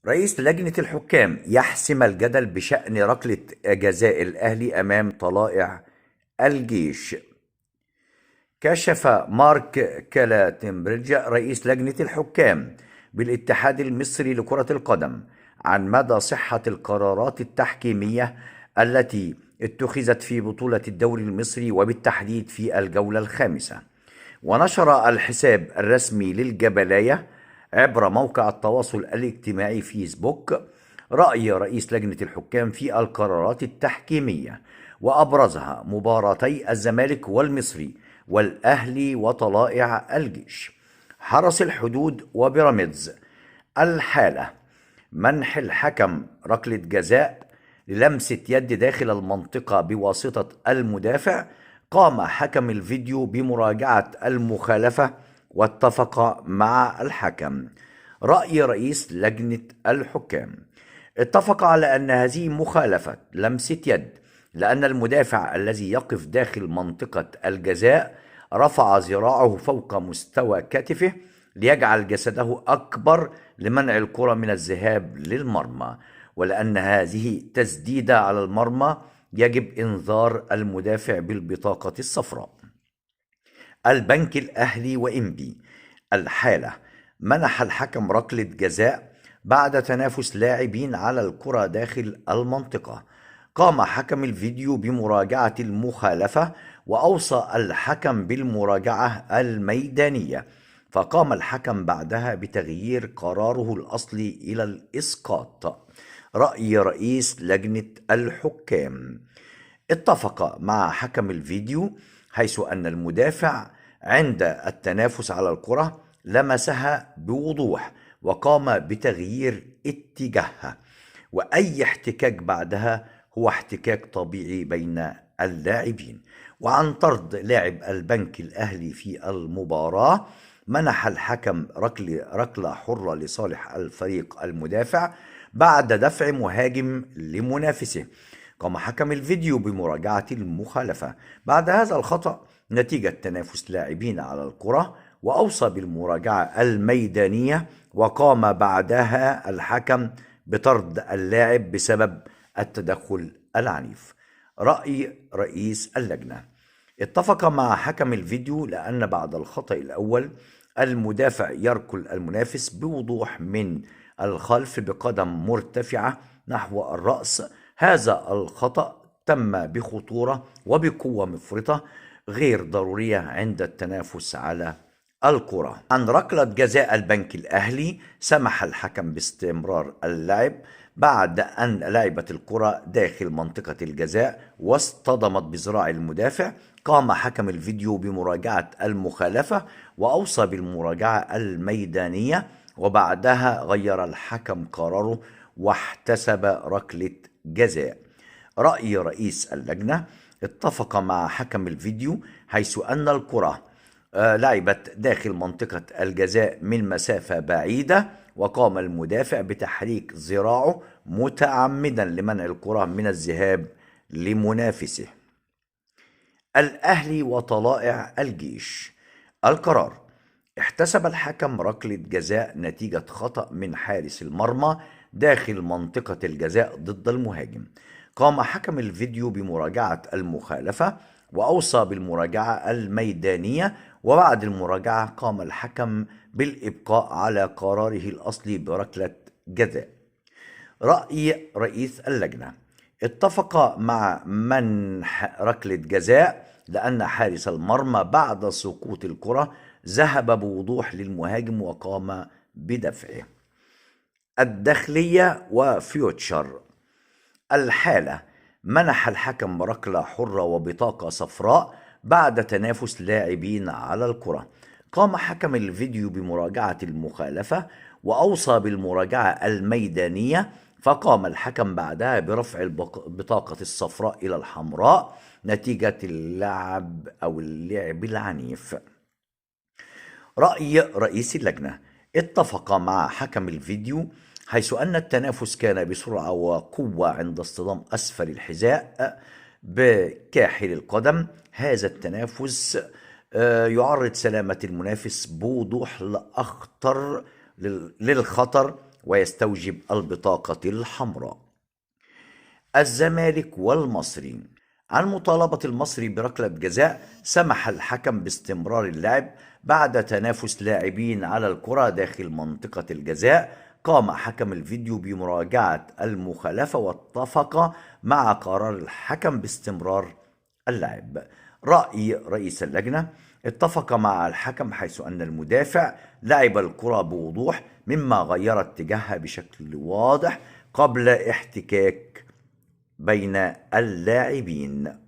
رئيس لجنة الحكام يحسم الجدل بشأن ركلة جزاء الأهلي أمام طلائع الجيش. كشف مارك كلاتنبرج رئيس لجنة الحكام بالاتحاد المصري لكرة القدم عن مدى صحة القرارات التحكيمية التي اتخذت في بطولة الدوري المصري وبالتحديد في الجولة الخامسة. ونشر الحساب الرسمي للجبلاية عبر موقع التواصل الاجتماعي فيسبوك رأي رئيس لجنة الحكام في القرارات التحكيمية، وأبرزها مباراتي الزمالك والمصري والأهلي وطلائع الجيش، حرس الحدود وبيراميدز. الحالة: منح الحكم ركلة جزاء للمسة يد داخل المنطقة بواسطة المدافع. قام حكم الفيديو بمراجعة المخالفة واتفق مع الحكم. رأي رئيس لجنة الحكام: اتفق على أن هذه مخالفة لمسة يد، لأن المدافع الذي يقف داخل منطقة الجزاء رفع ذراعه فوق مستوى كتفه ليجعل جسده أكبر لمنع الكرة من الذهاب للمرمى، ولأن هذه تسديدة على المرمى يجب إنذار المدافع بالبطاقة الصفراء. البنك الأهلي وإنبي. الحالة: منح الحكم ركلة جزاء بعد تنافس لاعبين على الكرة داخل المنطقة. قام حكم الفيديو بمراجعة المخالفة وأوصى الحكم بالمراجعة الميدانية، فقام الحكم بعدها بتغيير قراره الأصلي إلى الإسقاط. رأي رئيس لجنة الحكام: اتفق مع حكم الفيديو حيث أن المدافع عند التنافس على الكرة لمسها بوضوح وقام بتغيير اتجاهها، وأي احتكاك بعدها هو احتكاك طبيعي بين اللاعبين. وعن طرد لاعب البنك الأهلي في المباراة، منح الحكم ركلة حرة لصالح الفريق المدافع بعد دفع مهاجم لمنافسه. قام حكم الفيديو بمراجعة المخالفة بعد هذا الخطأ نتيجة تنافس لاعبين على الكرة، وأوصى بالمراجعة الميدانية، وقام بعدها الحكم بطرد اللاعب بسبب التدخل العنيف. رأي رئيس اللجنة: اتفق مع حكم الفيديو لأن بعد الخطأ الأول المدافع يركل المنافس بوضوح من الخلف بقدم مرتفعة نحو الرأس. هذا الخطأ تم بخطورة وبقوة مفرطة غير ضرورية عند التنافس على الكرة. عن ركلة جزاء البنك الأهلي، سمح الحكم باستمرار اللعب بعد أن لعبت الكرة داخل منطقة الجزاء واصطدمت بذراع المدافع. قام حكم الفيديو بمراجعة المخالفة وأوصى بالمراجعة الميدانية، وبعدها غير الحكم قراره واحتسب ركلة جزاء. رأي رئيس اللجنة: اتفق مع حكم الفيديو حيث أن الكرة لعبت داخل منطقة الجزاء من مسافة بعيدة، وقام المدافع بتحريك ذراعه متعمدا لمنع الكرة من الذهاب لمنافسه. الأهلي وطلائع الجيش. القرار: احتسب الحكم ركلة جزاء نتيجة خطأ من حارس المرمى داخل منطقة الجزاء ضد المهاجم. قام حكم الفيديو بمراجعة المخالفة وأوصى بالمراجعة الميدانية، وبعد المراجعة قام الحكم بالإبقاء على قراره الأصلي بركلة جزاء. رأي رئيس اللجنة: اتفق مع منح ركلة جزاء لأن حارس المرمى بعد سقوط الكرة ذهب بوضوح للمهاجم وقام بدفعه. الداخلية وفيوتشر. الحالة: منح الحكم ركلة حرة وبطاقة صفراء بعد تنافس لاعبين على الكرة. قام حكم الفيديو بمراجعة المخالفة وأوصى بالمراجعة الميدانية، فقام الحكم بعدها برفع البطاقة الصفراء إلى الحمراء نتيجة اللعب العنيف. رأي رئيس اللجنة: اتفق مع حكم الفيديو حيث أن التنافس كان بسرعة وقوة عند اصطدام أسفل الحذاء بكاحل القدم. هذا التنافس يعرض سلامة المنافس بوضوح للخطر ويستوجب البطاقة الحمراء. الزمالك والمصري. عن مطالبة المصري بركلة جزاء، سمح الحكم باستمرار اللعب بعد تنافس لاعبين على الكرة داخل منطقة الجزاء. قام حكم الفيديو بمراجعة المخالفة واتفق مع قرار الحكم باستمرار اللعب. رأي رئيس اللجنة: اتفق مع الحكم حيث أن المدافع لعب الكرة بوضوح مما غير اتجاهها بشكل واضح قبل احتكاك بين اللاعبين.